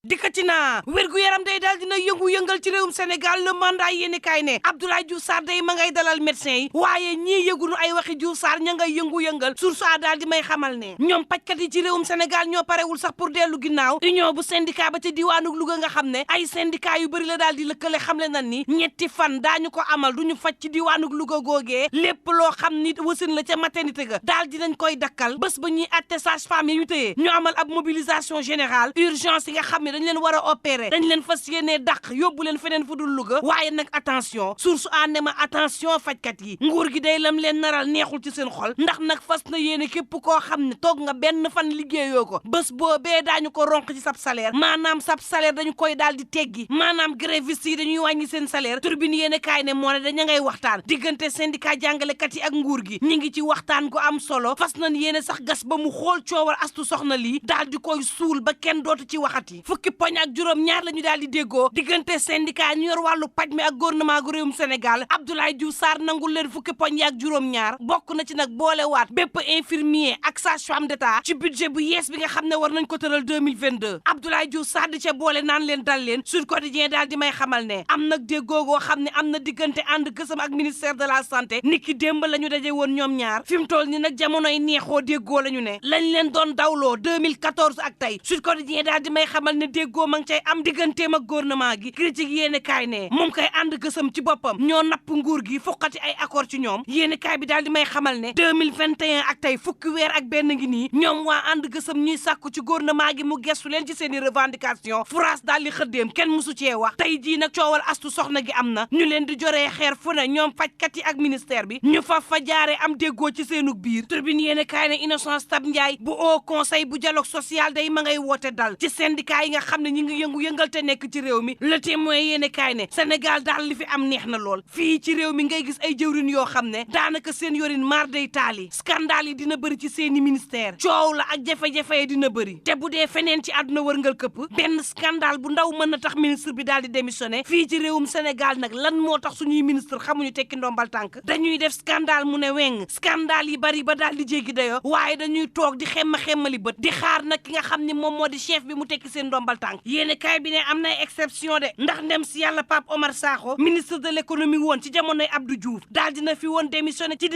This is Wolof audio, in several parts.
dikkati naa wér-gu-yaram day daal dina yëngu-yëngal ci réewum Sénégal le mandat yéeni kaay ne Abdoulaye Diouf Sarr day ma ngay dalal médecin yi waaye ñii yëgunu ay waxi Diouf Sarr ña ngay yëngu-yëngal source a daal di may xamal ne ñoom pajkat yi ci réewum Sénégal ñoo parewul sax pour dellu ginnaaw union bu syndicat ba ca diwaanu Louga nga xam ne ay syndicat yu bëri la daal di lëkkale xamle nan ni ñetti fan daañu ko amal duñu faj ci diwaanu Louga googee lépp loo xam ni wasin la ca maternité ga daal dinañ koy dakkal bés ba ñuy atte sage-femme yi ñu tëyee ñu amal ab mobilisation générale urgence yi nga xam dañ leen war a opérer dañ leen fas yéenee dàq yóbbu leen feneen fu dul Louga waaye nag attention source a ne ma attention fajkat yi nguur gi day lam leen naral neexul ci seen xol ndax nag fas na yéene képp koo xam ne toog nga benn fan liggéeyoo ko bés boobee daañu ko ronk ci sab salaire maanaam sab salaire dañu koy daal di teggi maanaam grévistes yi dañuy wàññi seen salaire turbine yéene kaay ne moo ne daña ngay waxtaan diggante syndicat jàngalekat yi ak nguur gi ñi ngi ci waxtaan gu am solo fas nañ yéene sax gas ba mu xool coowal astu soxna lii daal di koy suul ba kenn dootu ci waxati fukki poñ ak juróom ñaar la ñu daal di déggoo diggante syndicat ñu yor wàllu paj mi ak gouvernement gu réewum Sénégal Abdoulaye Diouf Sarr nangul leen fukki poñ yi ak juróom ñaar bokk na ci nag boolewaat bépp infirmier ak sage-femme d'État ci budget bu yees bi nga xam ne war nañ ko tëral 2022 Abdoulaye Diouf Sarr di ca boole naan leen dal leen Sud Quotidien daal di may xamal ne am nag déggoo goo xam ne am na diggante ànd gësam ak ministère de la santé niki démb la ñu daje woon ñoom ñaar fi mu toll ni nag jamonoy neexoo déggoo la ñu ne lañ leen doon dawloo 2014 ak tey Sud Quotidien daal di may xamal ne déggoo ma ngi cay am digganteem ak gouvernement gi critique yéene kaay ne moom koy ànd gësam ci boppam ñoo napp nguur gi fuqati ay accord ci ñoom yéene kaay bi daal di may xamal ne 2021 ak tey fukki weer ak benn ngi nii ñoom waa ànd gësam ñuy sàkku ci gouvernement gi mu gestu leen ci seeni revendication France daal di xëddeem kenn musu cee wax tey jii nag coowal astu soxna gi am na ñu leen di joree xeer fu ne ñoom fajkat yi ak ministère bi ñu fa jaare am déggoo ci seenug biir turbine yéene kaay ne Innocence Tab Ndiaye bu Haut Conseil bu dialogue social day ma ngay woote dal ci syndicat yi nga xam ne ñi ngi yëngu-yëngal te nekk ci réew mi Le Témoin yéene kaay ne Sénégal daal li fi am neex na lool fii ci réew mi ngay gis ay jëwrin yoo xam ne daanaka seen yorin maar day taali scandale yi dina bëri ci seeni ministère coow la ak jafe-jafe yi dina bëri te bu dee feneen ci àdduna wërngal këpp benn scandale bu ndaw mën na tax ministre bi daal di démissionné fii ci réewum Sénégal nag lan moo tax suñuy ministre xamuñu tekki ndombal tànk dañuy def scandale mu ne weng scandale yi bari ba daal di jéggi dayoo waaye dañuy toog di xemmali bët di xaar nag ki nga xam ne moom moo di chef bi mu tekki seen ndombal tànk yéene kaay bi ne am na exception de ndax ndem si yàlla Pape Omar Sakho ministre de l'économie woon ci jamonoy Abdou Diouf daal dina fi woon démissionné ci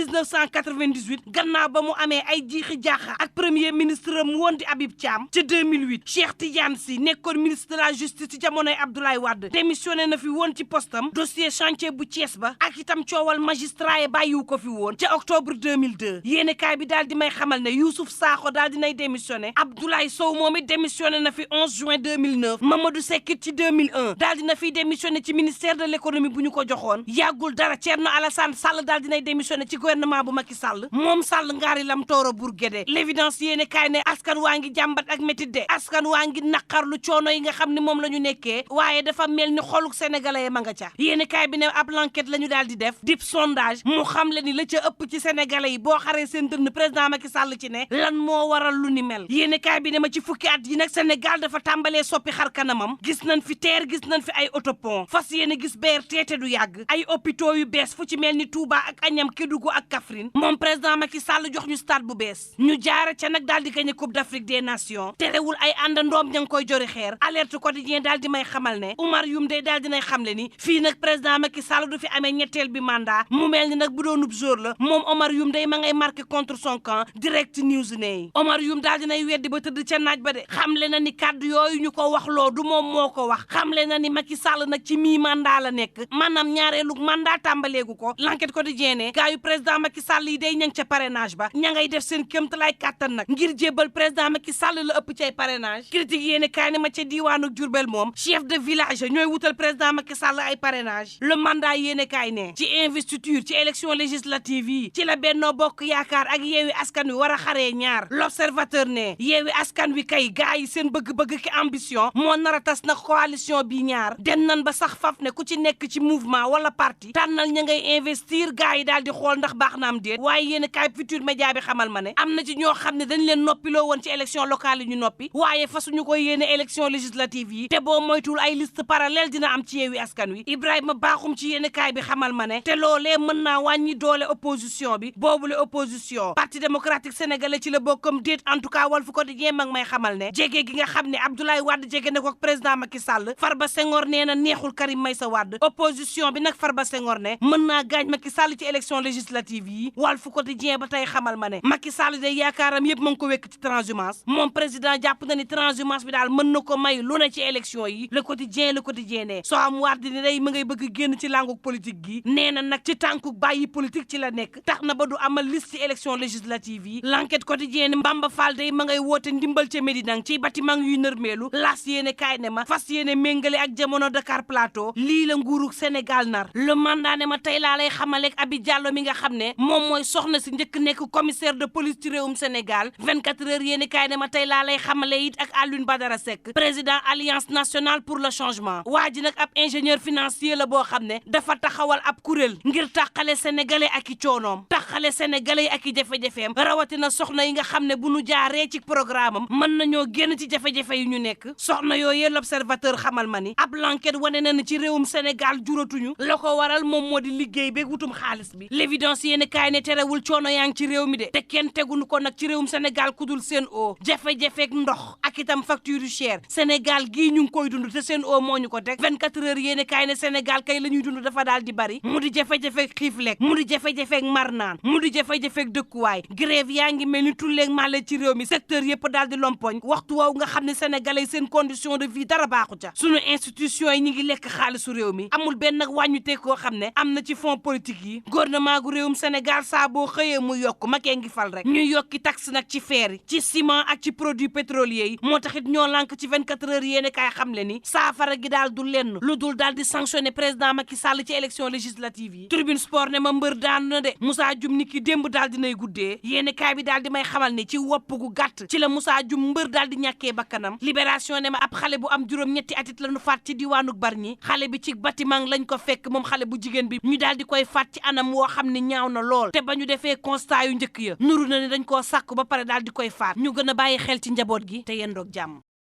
1998 gannaaw ba mu amee ay jiixi jaaxa ak premier ministre am woon di Habib Thiam ci 2008 Cheikh Tidiane Sy nekkoon ministre de la justice ci jamonoy Abdoulaye Wade démissionné na fi woon ci postam dossier chantier bu Thiès ba ak itam coowal magistrat yi bàyyiwu ko fi woon ca octobre 2002 yéene kaay bi daal di may xamal ne Youssouf Sakho daal dinay démissionné Abdoulaye Sow moom it démissionné na fi 11 juin 2009 Mamadou Seck ci 2001 daal dina fiy démissionné ci ministère de l'économie bu ñu ko joxoon yàggul dara Thierno Alassane Sall daal dinay démissionné ci gouvernement bu Macky Sall moom Sall ngaari lam tooro Bourguédé l'évidence yéene kaay ne askan waa ngi jàmbat ak métit de askan waa ngi naqarlu coono yi nga xam ne moom la ñu nekkee waaye dafa mel ni xoluk sénégalais ma nga ca yéene kaay bi ne ab l'enquête la ñu daal di def dip sondage mu xam le ni la ca ëpp ci sénégalais yi boo xaree seen dënn président Macky Sall ci ne lan moo waral lu ni mel yéene kaay bi ne ma ci fukki at yi nag Sénégal dafa tàmbalee soppi xar kanamam gis nañ fi TER gis nañ fi ay autopont fas yéene gis BRT te du yàgg ay hôpitaux yu bees fu ci mel ni Touba ak Agnam Kédougou ak Kaffrine moom président Macky Sall jox ñu stade bu bees ñu jaara ca nag daal di gagné Coupe d'Afrique des Nations terewul ay àndandoom ña ngi koy jori xeer alerte quotidien daal di may xamal ne Oumar Youm day daal dinay xamle ni fii nag président Macky Sall du fi amee ñetteel bi mandat mu mel ni nag bu doonub jour la moom Oumar Youm day ma ngay marqué contre son camp direct news ne Oumar Youm daal dinay weddi ba tëdd ca naaj ba de xamle na ni kàddu yooyu ñu ko wax loo du moom moo ko wax xamle na ni Macky Sall nag ci mii mandat la nekk maanaam ñaareelu mandat tàmbaleegu ko l'enquête quotidien ne gaa yu président Macky Sall yi day ña ngi ca parrainage ba ña ngay def seen kéemtalaay kàttan nag ngir jébbal président Macky Sall la ëpp cay parrainage critique yéene kaay ne ma ca diiwaanu Diourbel moom chef de village ñooy wutal président Macky Sall ay parrainage le mandat yéene kaay ne ci investiture ci élection législative yi ci la Benno Bokk Yaakaar ak Yewwi Askan Wi war a xaree ñaar l'observateur ne Yewwi Askan Wi kay gaa yi seen bëgg-bëgg ki ambition moo nar a tas nag coalition bi ñaar dem nan ba sax faf ne ku ci nekk ci mouvement wala parti tànnal ña ngay investir gaa yi daal di xool ndax baax na am déet waaye yéen kaay Futurs Médias bi xamal ma ne am na ci ñoo xam ne dañ leen noppiloo woon ci élection locale yi ñu noppi waaye fasuñu ko yéene élection législative yi te boo moytul ay liste parallèle dina am ci Yewwi Askan Wi Ibrahima Bakhoum ci yéen kaay bi xamal ma ne te loolee mën naa wàññi doole opposition bi boobule opposition parti démocratique sénégalais ci la bokkam déet en tout cas Walf Quotidien mag may xamal ne jege gi nga xam ne Abdoulaye Abdoulaye Wade jege na ko ak président Macky Sall Farba Senghor nee na neexul Karim Meïssa Wade opposition bi nag Farba Senghor ne mën naa gaañ Macky Sall ci élection législative yi Walf Quotidien ba tey xamal ma ne Macky Sall de yaakaaram yëpp ma ngi ko wekk ci transhumance moom président jàpp na ni transhumance bi daal mën na ko may lu ne ci élection yi le quotidien ne soo am Wade ni day ma ngay bëgg génn ci langu politique gi nee na nag ci tànku bàyyi politique ci la nekk tax na ba du amal liste ci élection législative yi l'enquête quotidienne Mbamba Fall day ma ngay woote ndimbal ca Médina ci bâtiment yuy nërmeelu laas yéene kaay ne ma fas yéene méngale ak jamono Dakar Plateau lii la nguuru Sénégal nar le mandat ne ma tey laa lay xamaleeg Abi Diallo mi nga xam ne moom mooy soxna si njëkk nekk commissaire de police ci réewum Sénégal 24 heures yéene kaay ne ma tey laa lay xamale it ak Alioune Badara Seck président alliance nationale pour le changement waa ji nag ab ingénieur financier la boo xam ne dafa taxawal ab kuréel ngir tàqale sénégalais ak i coonoom tàqale sénégalais ak i jafe-jafeem rawatina soxna yi nga xam ne bu nu jaaree ci programme am mën nañoo génn ci jafe-jafe yi ñu nekk soxna yooyee l'observateur xamal ma ni ab l'enquête wane na ni ci réewum Sénégal juratuñu la ko waral moom moo di liggéey beeg wutum xaalis bi l'évidence yéen kaay ne terewul coono yaa ngi ci réew mi de te kenn teguñu ko nag ci réewum Sénégal kudul seen o jafe-jafeeg ndox ak itam facture yu cher Sénégal gii ñu ngi koy dund te seen o moo ñu ko teg 24 heures yéen kaay ne Sénégal kay la ñuy dund dafa daal di bari mu di jafe-jafeeg xiif lekk mu di jafe-jafeeg mar naan mu di jafe-jafeeg dëkkuwaay grève yaa ngi mel ni tulleeg màlle ci réew mi secteur yëpp daal di lompoñ waxtu woowu nga xam ne sénégalais seen condition de vie dara baaxu ca sunu institution yi ñi ngi lekk xaalisu réew mi amul benn nag wàññute koo xam ne am na ci fonds politique yi gouvernement gu réewum Sénégal saa boo xëyee mu yokk makee ngi fal rek ñuy yokki taxe nag ci fer yi ci ciment ak ci produits pétroliers yi moo taxit ñoo lànk ci 24 heures yéene kaay xam le ni saafara gi daal du lenn lu dul daal di sanctionner président Macky Sall ci élection législative yi tribune sport ne ma mbër daan na de Moussa Dioum ni ki démb daal dinay guddee yéene kaay bi daal di may xamal ni ci wopp gu gàtt ci la Moussa Dioum mbër daal di ñàkkee bakkanam libération ne ma ab xale bu am juróom-ñetti atit la ñu faat ci diwaanu Bargny xale bi ci bâtiment lañ ko fekk moom xale bu jigéen bi ñu daal di koy faat ci anam woo xam ne ñaaw na lool te ba ñu defee constat yu njëkk ya nuru na ne dañ koo sàkku ba pare daal di koy faat ñu gën a bàyyi xel ci njaboot gi te yendoog jàmm